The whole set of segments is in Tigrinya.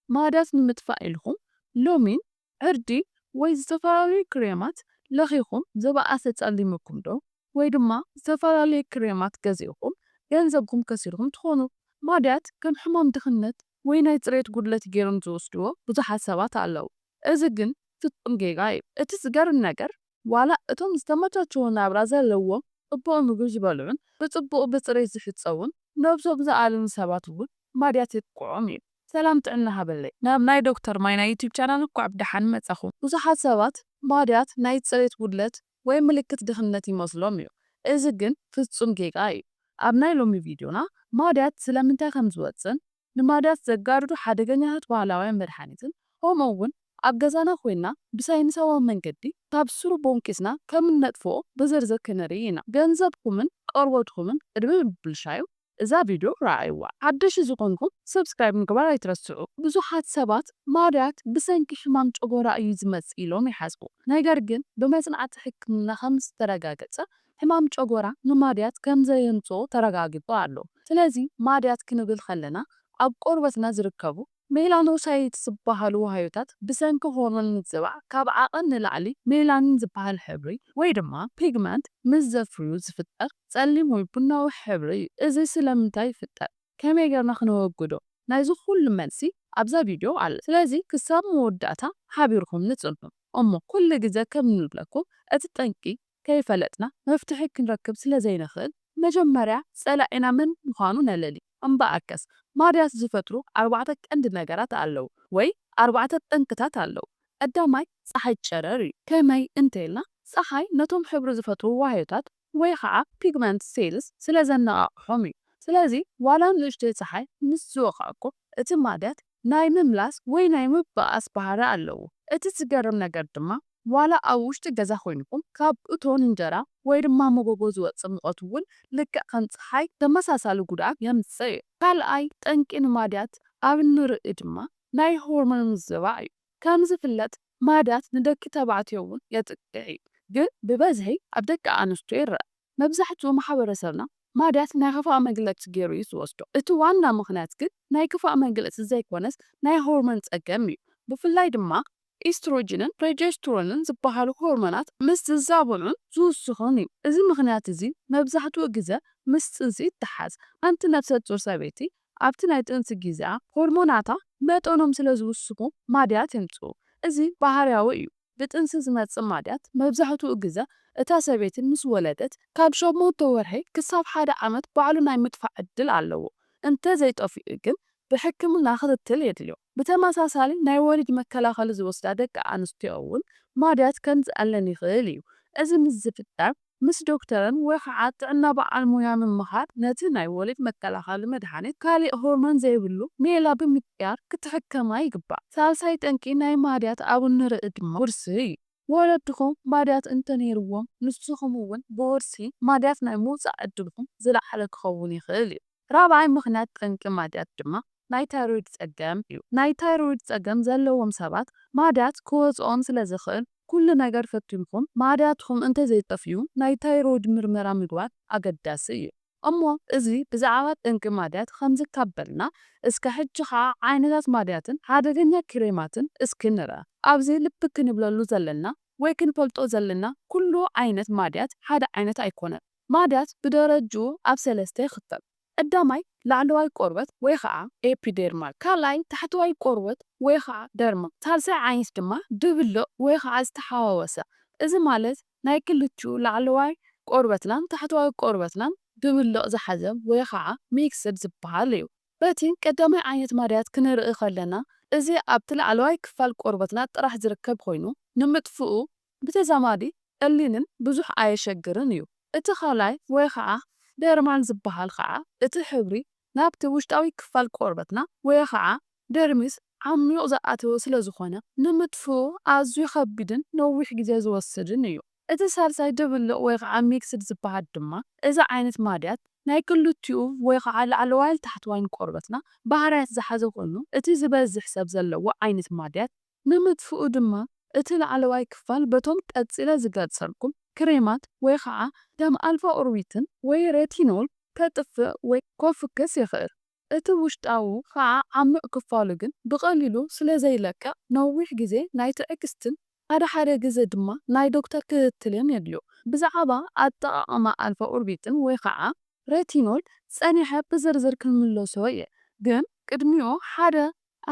ማድያት ንምጥፋእ ኢልኩም ሎሚን ዕርዲ ወይ ዝተፈላለዩ ክሬማት ለኺኹም ዝበኣሰ ጸሊምኩም ዶ? ወይ ድማ ዝተፈላለዩ ክሬማት ገዚእኹም ገንዘብኩም ከሲርኩም ትኾኑ። ማድያት ከም ሕማም ድኽነት ወይ ናይ ጽሬት ጉድለት ገይሮም ዝወስድዎ ብዙሓት ሰባት ኣለዉ። እዚ ግን ፍጹም ጌጋ እዩ። እቲ ዝገርም ነገር፣ ዋላ እቶም ዝተመቻቸወ ናብራ ዘለዎም፣ ጽቡቕ ምግቢ ዝበልዑን ብጽቡቕ ብጽሬት ዝሕጸቡን ነብሶም ዝኣልዩን ሰባት እውን ማድያት የጥቅዖም እዩ። ሰላም ጥዕና ሃበለይ። ናብ ናይ ዶክተር ማይ ናይ ዩቲዩብ ቻናል እንኳዕ ብደሓን መጻኹም። ብዙሓት ሰባት ማድያት ናይ ጽሬት ጉድለት ወይ ምልክት ድኽነት ይመስሎም እዩ። እዚ ግን ፍጹም ጌጋ እዩ። ኣብ ናይ ሎሚ ቪድዮና ማድያት ስለምንታይ ከም ዝወጽእን ንማድያት ዘጋድዱ ሓደገኛታት ባህላውያን መድሓኒትን ከምኡ እውን ኣብ ገዛና ኮይና ብሳይንሳዊ መንገዲ ካብ ስሩ ቦንቂስና ከም እነጥፍኦ ብዝርዝር ክንርኢ ኢና። ገንዘብኩምን ቆርበትኩምን ቅድሚ ምብልሻዩ እዛ ቪድዮ ረኣይዋ። ሓደሽቲ ዝኾንኩም ሰብስክራይብ ምግባር ኣይትረስዑ። ብዙሓት ሰባት ማድያት ብሰንኪ ሕማም ጨጎራ እዩ ዝመጽእ ኢሎም ይሓስቡ። ነገር ግን ብመጽናዕቲ ሕክምና ከም ዝተረጋገጸ ሕማም ጨጎራ ንማድያት ከም ዘየምጽኦ ተረጋጊጹ ኣሎ። ስለዚ ማድያት ክንብል ከለና ኣብ ቆርበትና ዝርከቡ ሜላኖሳይትስ ዝበሃሉ ዋህዮታት ብሰንኪ ሆርሞን ምዝባዕ ካብ ዓቐን ንላዕሊ ሜላኒን ዝበሃል ሕብሪ ወይ ድማ ፒግመንት ምስ ዘፍርዩ ዝፍጠር ጸሊም ወይ ቡናዊ ሕብሪ እዩ። እዚ ስለምንታይ ይፍጠር? ከመይ ጌርና ክነወግዶ? ናይዚ ኩሉ መልሲ ኣብዛ ቪድዮ ኣሎ። ስለዚ ክሳብ መወዳእታ ሓቢርኩም ንጽንሑ። እሞ ኩሉ ግዜ ከም ንብለኩም እቲ ጠንቂ ከይፈለጥና መፍትሒ ክንረክብ ስለ ዘይንኽእል መጀመርያ ጸላኢና መን ምዃኑ ነለሊ። እምበኣርከስ ማድያት ዝፈጥሩ ኣርባዕተ ቀንዲ ነገራት ኣለዉ ወይ ኣርባዕተ ጠንቅታት ኣለዉ። ቀዳማይ ጸሓይ ጨረር እዩ። ከመይ እንተኢልና ጸሓይ ነቶም ሕብሪ ዝፈጥሩ ዋህዮታት ወይ ኸዓ ፒግመንት ሴልስ ስለ ዘነቓቕሖም እዩ። ስለዚ ዋላ ንእሽተይ ጸሓይ ምስ ዝወቕዐኩም እቲ ማድያት ናይ ምምላስ ወይ ናይ ምብኣስ ባህሪ ኣለዎ። እቲ ዝገርም ነገር ድማ ዋላ ኣብ ውሽጢ ገዛ ኮይንኩም ካብ እቶን እንጀራ ወይ ድማ መጎጎ ዝወጽእ ሙቐት እውን ልክዕ ከም ጸሓይ ተመሳሳሊ ጉድኣት የምጽእ እዩ። ካልኣይ ጠንቂ ንማድያት ኣብ እንርኢ ድማ ናይ ሆርሞን ምዝባዕ እዩ። ከም ዝፍለጥ ማድያት ንደቂ ተባዕትዮ እውን የጥቅዕ እዩ፣ ግን ብበዝሒ ኣብ ደቂ ኣንስትዮ ይረአ። መብዛሕትኡ ማሕበረሰብና ማድያት ናይ ክፋእ መግለጺ ገይሩ እዩ ዝወስዶ። እቲ ዋና ምኽንያት ግን ናይ ክፋእ መግለጺ ዘይኮነስ ናይ ሆርሞን ጸገም እዩ። ብፍላይ ድማ ኢስትሮጅንን ፕሮጀስትሮንን ዝበሃሉ ሆርሞናት ምስ ዝዛብዑን ዝውስኹን እዩ። እዚ ምኽንያት እዚ መብዛሕትኡ ግዜ ምስ ጥንሲ ይተሓዝ። ሓንቲ ነብሰ ጡር ሰበይቲ ኣብቲ ናይ ጥንሲ ግዜኣ ሆርሞናታ መጠኖም ስለ ዝውስኹ ማድያት የምጽኡ። እዚ ባህርያዊ እዩ። ብጥንሲ ዝመጽእ ማድያት መብዛሕትኡ ግዜ እታ ሰበይቲ ምስ ወለደት ካብ ሸሞንተ ወርሒ ክሳብ ሓደ ዓመት ባዕሉ ናይ ምጥፋእ ዕድል ኣለዎ። እንተ ዘይጠፊኡ ግን ብሕክምና ክትትል የድልዮ። ብተመሳሳሊ ናይ ወሊድ መከላኸሊ ዝወስዳ ደቂ ኣንስትዮ እውን ማድያት ከምዝኣለን ይኽእል እዩ። እዚ ምስ ዝፍጠር ምስ ዶክተርን ወይ ኸዓ ጥዕና በዓል ሞያ ምምኻር ነቲ ናይ ወሊድ መከላኸሊ መድሃኒት ካሊእ ሆርሞን ዘይብሉ ሜላ ብምቅያር ክትሕከማ ይግባእ። ሳልሳይ ጠንቂ ናይ ማድያት ኣብ እንርኢ ድማ ውርሲ እዩ። ወለድኹም ማድያት እንተነይርዎም ንስኹም እውን ብውርሲ ማድያት ናይ ምውፃእ ዕድልኩም ዝለዓለ ክኸውን ይኽእል እዩ። ራብዓይ ምኽንያት ጠንቂ ማድያት ድማ ናይ ታይሮይድ ጸገም እዩ። ናይ ታይሮይድ ጸገም ዘለዎም ሰባት ማድያት ክወጽኦም ስለ ዝኽእል ኩሉ ነገር ፈቲንኩም ማድያትኩም እንተዘይጠፍዩ ናይ ታይሮይድ ምርመራ ምግባር ኣገዳሲ እዩ። እሞ እዚ ብዛዕባ ጠንቂ ማድያት ከምዚ ካብ በልና እስከ ሕጂ ኸዓ ዓይነታት ማድያትን ሓደገኛ ክሬማትን እስኪ ንርኣ። ኣብዚ ልቢ ክንብለሉ ዘለና ወይ ክንፈልጦ ዘለና ኩሉ ዓይነት ማድያት ሓደ ዓይነት ኣይኮነን። ማድያት ብደረጅኡ ኣብ ሰለስተ ይኽፈል። ቀዳማይ ላዕለዋይ ቆርበት ወይ ኸዓ ኤፒደርማል፣ ካልኣይ ታሕተዋይ ቆርበት ወይ ኸዓ ደርማ፣ ሳልሳይ ዓይነት ድማ ድብልቕ ወይ ኸዓ ዝተሓዋወሰ። እዚ ማለት ናይ ክልቲኡ ላዕለዋይ ቆርበትናን ታሕተዋይ ቆርበትናን ድብልቕ ዝሓዘ ወይ ኸዓ ሚክስድ ዝበሃል እዩ። በቲ ቀዳማይ ዓይነት ማድያት ክንርኢ ከለና እዚ ኣብቲ ላዕለዋይ ክፋል ቆርበትና ጥራሕ ዝርከብ ኮይኑ ንምጥፍኡ ብተዛማዲ ቀሊልን ብዙሕ ኣየሸግርን እዩ። እቲ ካልኣይ ወይ ኸዓ ደርማል ዝበሃል ኸዓ እቲ ሕብሪ ናብቲ ውሽጣዊ ክፋል ቆርበትና ወይ ኸዓ ደርሚስ ዓሚቕ ዝኣተወ ስለ ዝኾነ ንምጥፍኡ ኣዝዩ ከቢድን ነዊሕ ግዜ ዝወስድን እዩ። እቲ ሳልሳይ ድብልቕ ወይ ኸዓ ሚክስድ ዝበሃል ድማ እዚ ዓይነት ማድያት ናይ ክልቲኡ ወይ ኸዓ ላዕለዋይን ታሕተዋይን ቆርበትና ባህርያት ዝሓዘ ኮይኑ እቲ ዝበዝሕ ሰብ ዘለዎ ዓይነት ማድያት ንምጥፍኡ ድማ እቲ ላዕለዋይ ክፋል በቶም ቀጺለ ዝገልጸልኩም ክሬማት ወይ ኸዓ ደም ኣልፋ ኦርቢትን ወይ ሬቲኖል ከጥፍእ ወይ ኮፍክስ ይኽእል። እቲ ውሽጣዊ ከዓ ዓሚቕ ክፋሉ ግን ብቐሊሉ ስለ ዘይለቅቕ ነዊሕ ግዜ ናይ ትዕግስትን ሓደ ሓደ ግዜ ድማ ናይ ዶክተር ክትትልን የድልዮ። ብዛዕባ ኣጠቓቕማ ኣልፋ ኦርቢትን ወይ ከዓ ሬቲኖል ጸኒሐ ብዝርዝር ክምለሶ እየ፣ ግን ቅድሚኡ ሓደ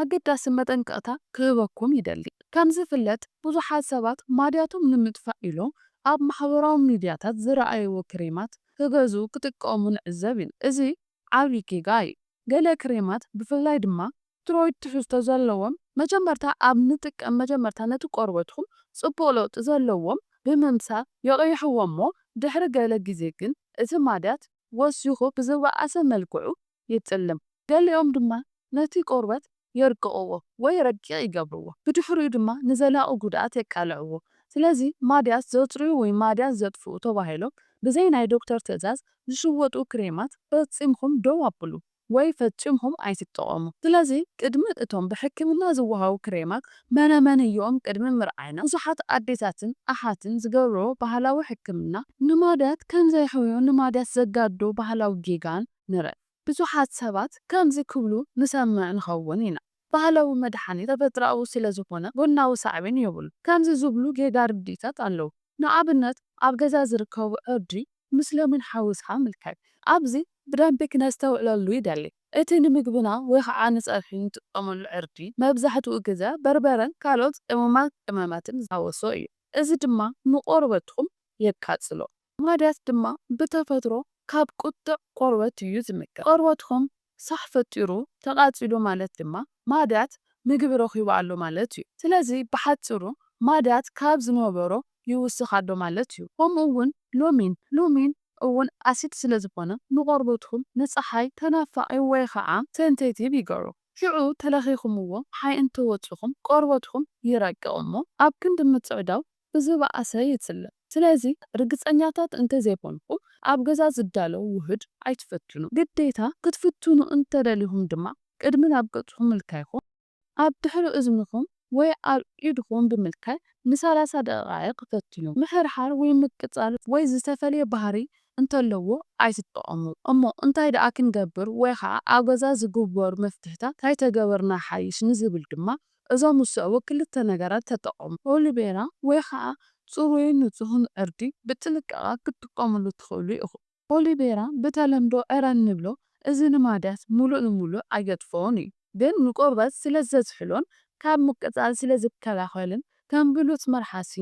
ኣገዳሲ መጠንቀቕታ ክህበኩም ይደሊ። ከም ዝፍለጥ ብዙሓት ሰባት ማድያቶም ንምጥፋእ ኢሎም ኣብ ማሕበራዊ ሚድያታት ዝረኣይዎ ክሬማት ክገዝኡ ክጥቀሙ ንዕዘብ ኢና። እዚ ዓብዪ ጌጋ እዩ። ገለ ክሬማት ብፍላይ ድማ ስትሮይድ ትሕዝቶ ዘለዎም መጀመርታ ኣብ ንጥቀም መጀመርታ ነቲ ቆርበትኩም ጽቡቕ ለውጢ ዘለዎም ብምምሳል የቐይሕዎ እሞ ድሕሪ ገለ ግዜ ግን እቲ ማድያት ወሲኹ ብዝበኣሰ መልክዑ ይጽልም። ገሊኦም ድማ ነቲ ቆርበት የርቅቕዎ ወይ ረቂቕ ይገብርዎ። ብድሕሪኡ ድማ ንዘላቒ ጉድኣት የቃልዕዎ። ስለዚ ማድያት ዘጽርዩ ወይ ማድያት ዘጥፍኡ ተባሂሎም ብዘይ ናይ ዶክተር ትእዛዝ ዝሽወጡ ክሬማት ፈጺምኩም ደው ኣብሉ ወይ ፈጺምኩም ኣይትጠቐሙ። ስለዚ ቅድሚ እቶም ብሕክምና ዝወሃቡ ክሬማት መነ መን እዮም ቅድሚ ምርኣይና ብዙሓት ኣዴታትን ኣሓትን ዝገብርዎ ባህላዊ ሕክምና ንማድያት ከም ዘየሕውዮ ንማድያት ዘጋዶ ባህላዊ ጌጋን ንርኢ። ብዙሓት ሰባት ከምዚ ክብሉ ንሰምዕ ንኸውን ኢና። ባህላዊ መድሓኒት ተፈጥሮኣዊ ስለ ዝኾነ ጎናዊ ሳዕቤን የብሉ። ከምዚ ዝብሉ ጌጋ ርድኢታት ኣለዉ። ንኣብነት ኣብ ገዛ ዝርከቡ ዕርዲ ምስ ለሚን ሓዊስኻ ምልካይ። ኣብዚ ብደንቢ ክነስተውዕለሉ ይደሊ። እቲ ንምግብና ወይ ኸዓ ንጸብሒ ንጥቀመሉ ዕርዲ መብዛሕትኡ ግዘ በርበረን ካልኦት ቅመማ ቅመማትን ዝሓወሶ እዩ። እዚ ድማ ንቆርበትኩም የቃጽሎ። ማድያት ድማ ብተፈጥሮ ካብ ቁጥዕ ቆርበት እዩ ዝምቀል። ቆርበትኩም ሳሕ ፈጢሩ ተቓጺሉ ማለት ድማ ማድያት ምግቢ ረኺቡ ኣሎ ማለት እዩ። ስለዚ ብሓጺሩ ማድያት ካብ ዝነበሮ ይውስኽ ኣሎ ማለት እዩ። ከምኡ እውን ሎሚን፣ ሎሚን እውን ኣሲድ ስለ ዝኾነ ንቆርበትኩም ንጸሓይ ተናፋቒ ወይ ኸዓ ሴንሴቲቭ ይገብሮ። ሽዑ ተለኺኽምዎ ሓይ እንተወጽኹም ቆርበትኩም ይረቅቕ እሞ ኣብ ክንዲ ምጽዕዳው ብዝበኣሰ ይጽልም። ስለዚ ርግጸኛታት እንተዘይኮንኩም ኣብ ገዛ ዝዳለው ውህድ ኣይትፈትኑ። ግዴታ ክትፍትኑ እንተደሊኹም ድማ ቅድሚ ናብ ገጽኩም ምልካይኩም ኣብ ድሕሪ እዝንኹም ወይ ኣብ ኢድኹም ብምልካይ ንሰላሳ ደቓይቕ ፈትኑ። ምሕርሓር ወይ ምቅጻል ወይ ዝተፈልየ ባህሪ እንተለዎ ኣይትጠቐሙ። እሞ እንታይ ደኣ ክንገብር ወይ ኸዓ ኣብ ገዛ ዝግበሩ መፍትሕታት እንታይ ተገበርና ሓይሽ ንዝብል ድማ እዞም ዝስዕቡ ክልተ ነገራት ተጠቐሙ። ኦሊቬራ ወይ ኸዓ ጽሩይን ንጹህን ዕርዲ ብጥንቃቐ ክትጥቀሙሉ ትኽእሉ ኢኹም። ኦሊቬራ ብተለምዶ ዕረ እንብሎ እዚ ንማድያት ሙሉእ ንሙሉእ ኣየጥፍኦን እዩ፣ ግን ንቆርበት ስለ ዘዝሕሎን ካብ ምቅጻል ስለ ዝከላኸልን ከም ብሉጽ መርሓሲ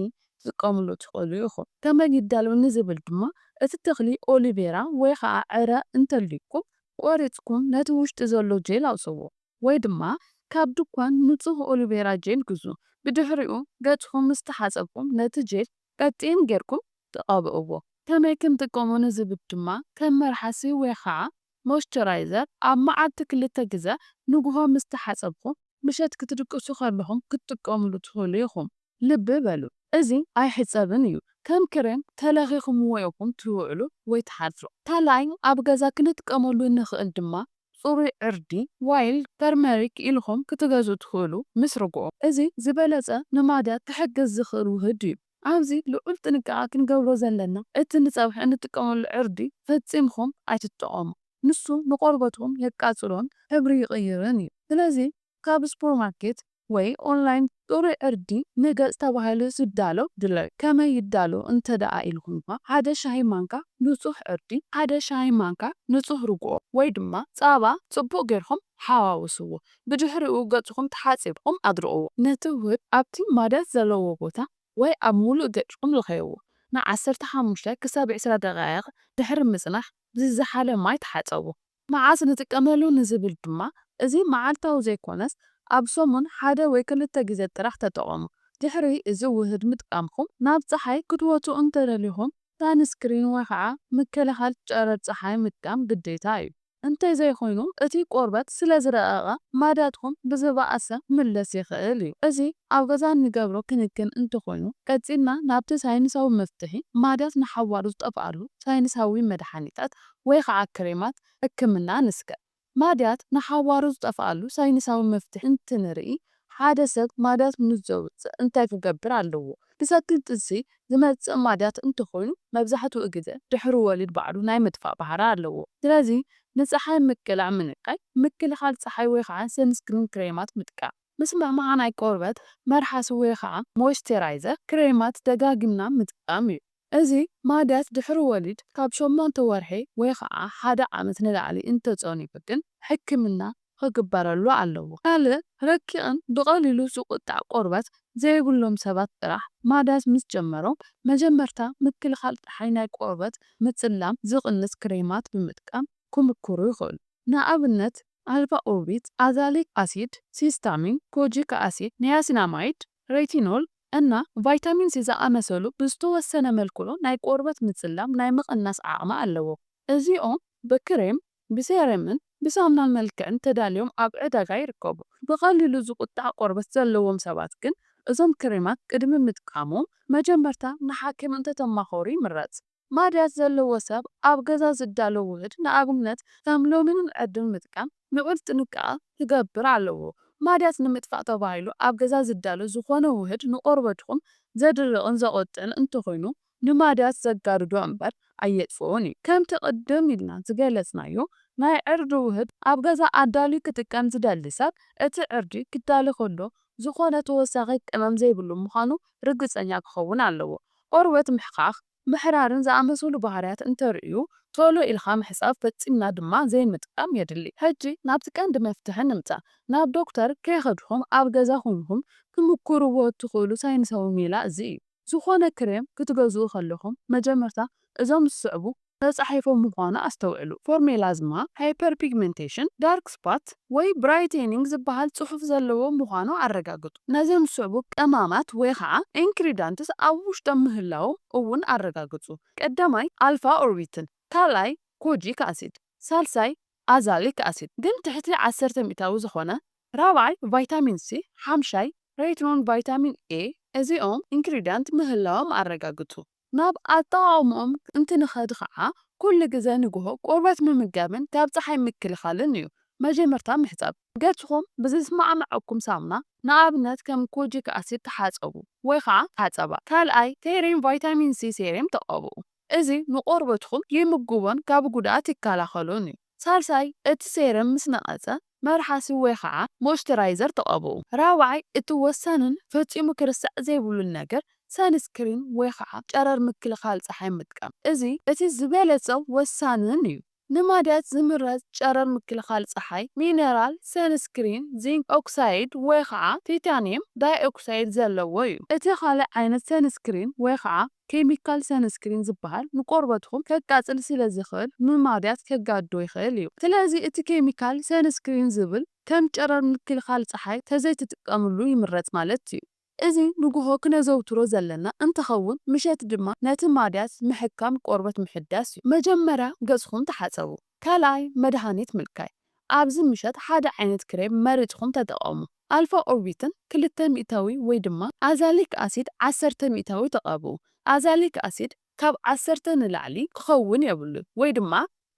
ክትጥቀሙሉ ትኽእሉ ኢኹም። ከመይ ይዳሎ ንዝብል ድማ እቲ ተኽሊ ኦሊቬራ ወይ ኸዓ ዕረ እንተልዩኩም ቆሪጽኩም ነቲ ውሽጢ ዘሎ ጄል ኣውጽዎ። ወይ ድማ ካብ ድኳን ንጹህ ኦሊቬራ ጄል ግዙ። ብድሕሪኡ ገጽኩም ምስ ተሓጸብኩም ነቲ ጄል ቀጢን ጌርኩም ትቐብእዎ። ከመይ ክንጥቀሞ ንዝብል ድማ ከም መርሓሲ ወይ ኸዓ ሞይስቸራይዘር ኣብ መዓልቲ ክልተ ግዘ ንግሆ ምስ ተሓጸብኩም ምሸት ክትድቅሱ ከለኹም ክትጥቀምሉ ትኽእሉ ኢኹም። ልቢ በሉ፣ እዚ ኣይሕጸብን እዩ። ከም ክሬም ተለኺኽምዎ ኢኹም ትውዕሉ ወይ ትሓድሩ። ካልኣይ ኣብ ገዛ ክንጥቀመሉ እንኽእል ድማ ጽሩይ ዕርዲ፣ ዋይልድ ተርመሪክ ኢልኹም ክትገዝኡ ትኽእሉ ምስ ርግኦ። እዚ ዝበለጸ ንማድያት ክሕግዝ ዝኽእል ውህድ እዩ። ኣብዚ ልዑል ጥንቃቐ ክንገብሮ ዘለና እቲ ንጸብሒ እንጥቀመሉ ዕርዲ ፈጺምኩም ኣይትጠቐሙ። ንሱ ንቆርበትኩም የቃጽሎን ሕብሪ ይቕይርን እዩ። ስለዚ ካብ ሱፐርማርኬት ወይ ኦንላይን ጽሩይ ዕርዲ ንገጽ ተባሂሉ ዝዳሎ ድለዩ። ከመይ ይዳሎ እንተ ደኣ ኢልኩምኻ፣ ሓደ ሻሂ ማንካ ንጹህ ዕርዲ፣ ሓደ ሻሂ ማንካ ንጹህ ርግኦ ወይ ድማ ጸባ ጽቡቕ ጌርኩም ሓዋውስዎ። ብድሕሪኡ ገጽኩም ተሓጺብኩም ኣድርቕዎ። ነቲ ውህድ ኣብቲ ማድያት ዘለዎ ቦታ ወይ ኣብ ምሉእ ገጽኩም ልኸይዎ። ን ዓሰርተ ሓሙሽተ ክሳብ ዕስራ ደቓይቕ ድሕሪ ምጽናሕ ብዝዘሓለ ማይ ተሓጸቡ። መዓስ ንጥቀመሉ ንዝብል ድማ፣ እዚ መዓልታዊ ዘይኮነስ ኣብ ሰሙን ሓደ ወይ ክልተ ግዜ ጥራሕ ተጠቐሙ። ድሕሪ እዚ ውህድ ምጥቃምኩም ናብ ጸሓይ ክትወጹ እንተደሊኹም ሳንስክሪን ወይ ኸዓ ምክልኻል ጨረር ጸሓይ ምጥቃም ግዴታ እዩ። እንተዘይኮይኑ እቲ ቆርበት ስለ ዝረቐቐ ማዳትኩም ብዝበኣሰ ክምለስ ይኽእል እዩ። እዚ ኣብ ገዛ እንገብሮ ክንክን እንተኾይኑ ቀጺልና ናብቲ ሳይንሳዊ መፍትሒ ማዳት ንሓዋሩ ዝጠፍኣሉ ሳይንሳዊ መድሓኒታት ወይ ኸዓ ክሬማት ሕክምና ንስከ። ማድያት ንሓዋሩ ዝጠፍኣሉ ሳይንሳዊ መፍትሒ እንትንርኢ፣ ሓደ ሰብ ማድያት ምስ ዘውፅእ እንታይ ክገብር ኣለዎ? ብሰክል ጥንሲ ዝመፅእ ማድያት እንተኾይኑ መብዛሕትኡ ግዘ ድሕሪ ወሊድ ባዕሉ ናይ ምጥፋእ ባህሪ ኣለዎ። ስለዚ ንጸሓይ ምቅላዕ ምንካይ፣ ምክልኻል ጸሓይ ወይ ከዓ ሰንስክሪን ክሬማት ምጥቃም። ምስምዕማዕ ናይ ቆርበት መርሓሲ ወይ ከዓ ሞይስቸራይዘር ክሬማት ደጋጊምና ምጥቃም እዩ። እዚ ማድያት ድሕሪ ወሊድ ካብ ሸሞንተ ወርሒ ወይ ከዓ ሓደ ዓመት ንላዕሊ እንተጸኒሑ ግን ሕክምና ክግበረሉ ኣለዎ። ካልእ ረቂቕን ብቐሊሉ ዝቁጣዕ ቆርበት ዘይብሎም ሰባት ጥራሕ ማድያት ምስ ጀመሮም መጀመርታ ምክልኻል ጸሓይ ናይ ቆርበት ምጽላም ዝቕንስ ክሬማት ብምጥቃም ክምክሩ ይኽእሉ። ንኣብነት ኣልፋ ኦርቢት፣ ኣዛሊክ ኣሲድ፣ ሲስታሚን፣ ኮጂክ ኣሲድ፣ ኒያሲናማይድ፣ ሬቲኖል እና ቫይታሚን ሲ ዝኣመሰሉ ብዝተወሰነ መልክዑ ናይ ቆርበት ምጽላም ናይ ምቕናስ ዓቕሚ ኣለዎም። እዚኦም ብክሬም፣ ብሴረምን ብሳሙናን መልክዕን ተዳልዮም ኣብ ዕዳጋ ይርከቡ። ብቐሊሉ ዝቁጣዕ ቆርበት ዘለዎም ሰባት ግን እዞም ክሬማት ቅድሚ ምጥቃሞም መጀመርታ ንሓኪም እንተተማኸሩ ይምረጽ። ማድያት ዘለዎ ሰብ ኣብ ገዛ ዝዳሎ ውህድ፣ ንኣብነት ከም ሎሚንን ዕርድን ምጥቃም፣ ንዑል ጥንቃቐ ክገብር ኣለዎ። ማድያት ንምጥፋእ ተባሂሉ ኣብ ገዛ ዝዳሎ ዝኾነ ውህድ ንቆርበትኩም ዘድርቕን ዘቖጥዕን እንተኾይኑ ንማድያት ዘጋድዶ እምበር ኣየጥፍኦን እዩ። ከምቲ ቅድም ኢልና ዝገለጽናዮ ናይ ዕርዲ ውህድ ኣብ ገዛ ኣዳልዩ ክጥቀም ዝደሊ ሰብ እቲ ዕርዲ ክዳሎ ከሎ ዝኾነ ተወሳኺ ቅመም ዘይብሉ ምዃኑ ርግጸኛ ክኸውን ኣለዎ። ቆርበት ምሕኻኽ፣ ምሕራርን ዝኣመሰሉ ባህርያት እንተርእዩ ቶሎ ኢልካ ምሕጻብ ፈጺምና ድማ ዘይምጥቃም የድሊ። ሕጂ ናብቲ ቀንዲ መፍትሒ ንምጻእ። ናብ ዶክተር ከይኸድኩም ኣብ ገዛ ኮይንኩም ክምኩርዎ እትኽእሉ ሳይንሳዊ ሜላ እዚ እዩ። ዝኾነ ክሬም ክትገዝኡ ከለኹም መጀመርታ እዞም ዝስዕቡ ተጻሒፎም ምዃኑ ኣስተውዕሉ። ፎርሜላዝማ፣ ሃይፐርፒግመንቴሽን፣ ዳርክ ስፓት ወይ ብራይቴኒንግ ዝበሃል ጽሑፍ ዘለዎ ምዃኑ ኣረጋግጹ። ነዞም ዝስዕቡ ቀማማት ወይ ኸዓ ኢንግሪዳንትስ ኣብ ውሽጦም ምህላዎም እውን ኣረጋግጹ። ቀዳማይ ኣልፋ ኦርቢትን፣ ካልኣይ ኮጂክ ኣሲድ፣ ሳልሳይ ኣዛሊክ ኣሲድ ግን ትሕቲ ዓሰርተ ሚእታዊ ዝኾነ፣ ራብዓይ ቫይታሚን ሲ፣ ሓምሻይ ሬቲኖን ቫይታሚን ኤ። እዚኦም ኢንግሪዳንት ምህላዎም ኣረጋግጹ። ናብ ኣጠቓቕምኦም እንትንኸድ ኸዓ ኩሉ ግዘ ንግሆ ቆርበት ምምጋብን ካብ ጸሓይ ምክልኻልን እዩ። መጀመርታ ምሕጻብ። ገጽኹም ብዝስማዕመዐኩም ሳሙና፣ ንኣብነት ከም ኮጂክ ኣሲድ፣ ተሓጸቡ ወይ ኸዓ ተሓጸባ። ካልኣይ ሴሬም ቫይታሚን ሲ ሴሬም ተቐብኡ። እዚ ንቆርበትኩም ይምግቦን ካብ ጉድኣት ይከላኸሎን እዩ። ሳልሳይ እቲ ሴረም ምስ ነቐጸ መርሓሲ ወይ ኸዓ ሞይስቸራይዘር ተቐብኡ። ራብዓይ እቲ ወሳንን ፈጺሙ ክርስዕ ዘይብሉን ነገር ሰንስክሪን ወይ ኸዓ ጨረር ምክልኻል ጸሓይ ምጥቃም። እዚ እቲ ዝበለጸ ወሳንን እዩ። ንማድያት ዝምረጽ ጨረር ምክልኻል ጸሓይ ሚነራል ሰንስክሪን፣ ዚንክ ኦክሳይድ ወይ ኸዓ ቲታኒየም ዳይኦክሳይድ ዘለዎ እዩ። እቲ ካልእ ዓይነት ሰንስክሪን ወይ ኸዓ ኬሚካል ሰንስክሪን ዝበሃል ንቆርበትኩም ከቃጽል ስለ ዝኽእል ንማድያት ከጋድዶ ይኽእል እዩ። ስለዚ እቲ ኬሚካል ሰንስክሪን ዝብል ከም ጨረር ምክልኻል ጸሓይ ተዘይትጥቀምሉ ይምረጽ ማለት እዩ። እዚ ንግሆ ክነዘውትሮ ዘለና እንትኸውን ምሸት ድማ ነቲ ማድያት ምሕካም ቆርበት ምሕዳስ እዩ። መጀመርያ ገጽኹም ተሓጸቡ። ካልኣይ መድሃኒት ምልካይ። ኣብዚ ምሸት ሓደ ዓይነት ክሬም መሪጽኩም ተጠቐሙ። ኣልፋ ኦርቢትን ክልተ ሚእታዊ ወይ ድማ ኣዛሊክ ኣሲድ ዓሰርተ ሚእታዊ ተቐብኡ። ኣዛሊክ ኣሲድ ካብ ዓሰርተ ንላዕሊ ክኸውን የብሉን ወይ ድማ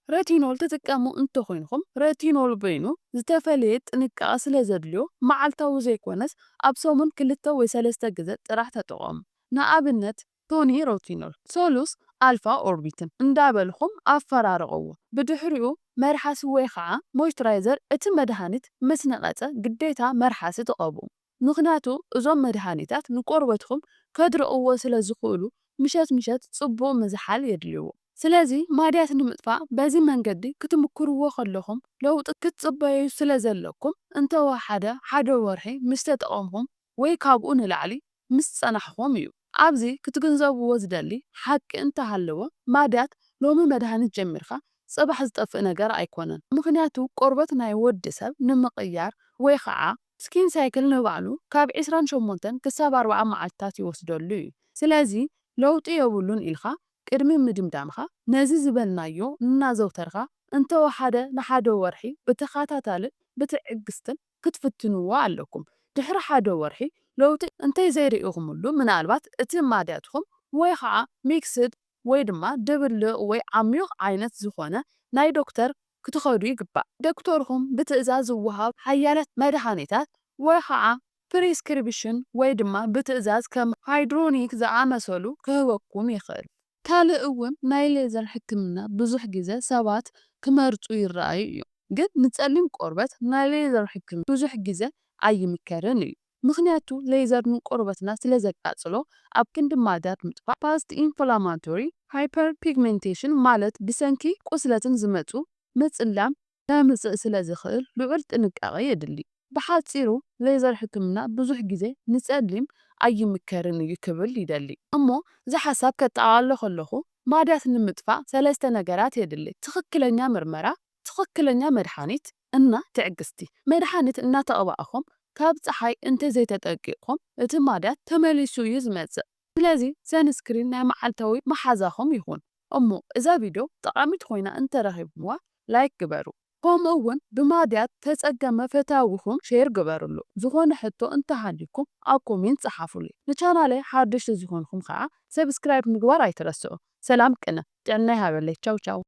ረቲኖል ትጥቀሙ እንተኾይንኹም ረቲኖል በይኑ ዝተፈለየ ጥንቃቐ ስለ ዘድልዮ መዓልታዊ ዘይኮነስ ኣብ ሰሙን ክልተ ወይ ሰለስተ ግዘ ጥራሕ ተጠቐሙ። ንኣብነት ቶኒ ሮቲኖል፣ ሶሉስ ኣልፋ ኦርቢትን እንዳበልኹም ኣፈራርቕዎ። ብድሕሪኡ መርሓሲ ወይ ኸዓ ሞይስቸራይዘር እቲ መድሃኒት ምስ ነቐጸ ግዴታ መርሓሲ ትቐብኡ። ምኽንያቱ እዞም መድሃኒታት ንቆርበትኩም ከድርቕዎ ስለ ዝኽእሉ ምሸት ምሸት ጽቡቕ ምዝሓል የድልይዎ። ስለዚ ማድያት ንምጥፋእ በዚ መንገዲ ክትምክርዎ ከለኹም ለውጢ ክትጽበዩ ስለ ዘለኩም እንተወሓደ ሓደ ወርሒ ምስ ተጠቐምኩም ወይ ካብኡ ንላዕሊ ምስ ጸናሕኹም እዩ። ኣብዚ ክትግንዘብዎ ዝደሊ ሓቂ እንተሃለወ ማድያት ሎሚ መድሃኒት ጀሚርካ ጽባሕ ዝጠፍእ ነገር ኣይኮነን። ምኽንያቱ ቆርበት ናይ ወዲ ሰብ ንምቕያር ወይ ኸዓ ስኪን ሳይክል ንባዕሉ ካብ ዒስራን ሸሞንተን ክሳብ ኣርብዓ መዓልትታት ይወስደሉ እዩ። ስለዚ ለውጢ የብሉን ኢልካ ቅድሚ ምድምዳምካ ነዚ ዝበልናዮ እናዘውተርካ እንተወሓደ ንሓደ ወርሒ ብተኸታታልን ብትዕግስትን ክትፍትንዎ ኣለኩም። ድሕሪ ሓደ ወርሒ ለውጢ እንተዘይርኢኹምሉ ምናልባት እቲ ማድያትኩም ወይ ኸዓ ሚክስድ ወይ ድማ ድብልቕ ወይ ዓሚቕ ዓይነት ዝኾነ ናይ ዶክተር ክትኸዱ ይግባእ። ዶክተርኹም ብትእዛዝ ዝወሃብ ሓያላት መድሃኒታት ወይ ኸዓ ፕሪስክሪፕሽን ወይ ድማ ብትእዛዝ ከም ሃይድሮኒክ ዝኣመሰሉ ክህበኩም ይኽእል። ካልእ እውን ናይ ሌዘር ሕክምና ብዙሕ ግዜ ሰባት ክመርጹ ይረኣዩ እዮም። ግን ንጸሊም ቆርበት ናይ ሌዘር ሕክምና ብዙሕ ግዜ ኣይምከርን እዩ። ምኽንያቱ ሌዘር ንቆርበትና ስለ ዘቃጽሎ ኣብ ክንዲ ማዳት ምጥፋእ past inflammatory hyperpigmentation ማለት ብሰንኪ ቁስለትን ዝመጹ ምጽላም ከምጽእ ስለ ዝኽእል ልዑል ጥንቃቐ የድሊ። ብሓጺሩ ሌዘር ሕክምና ብዙሕ ግዜ ንጸሊም ኣይምከርን እዩ ክብል ይደሊ። እሞ እዚ ሓሳብ ከጠቓሎ ከለኹ ማዳት ንምጥፋእ ሰለስተ ነገራት የድሊ። ትኽክለኛ ምርመራ፣ ትኽክለኛ መድሓኒት እና ትዕግስቲ። መድሓኒት እናተቐባእኹም ካብ ጸሓይ እንተዘይተጠቂቕኩም እቲ ማዳት ተመሊሱ እዩ ዝመጽእ። ስለዚ ሰንስክሪን ናይ መዓልታዊ መሓዛኹም ይኹን። እሞ እዛ ቪድዮ ጠቓሚት ኮይና እንተረኺብኩምዋ ላይክ ግበሩ። ከምኡ እውን ብማድያት ተጸገመ ፈታዊኹም ሼር ግበርሉ። ዝኾነ ሕቶ እንተሃልዩኩም ኣብ ኮሜንት ጸሓፉለይ። ንቻናለይ ሓድሽ ዝኾንኩም ከዓ ሰብስክራይብ ምግባር ኣይትረስዑ። ሰላም ቅነ ጥዕና ይሃበለይ። ቻው ቻው።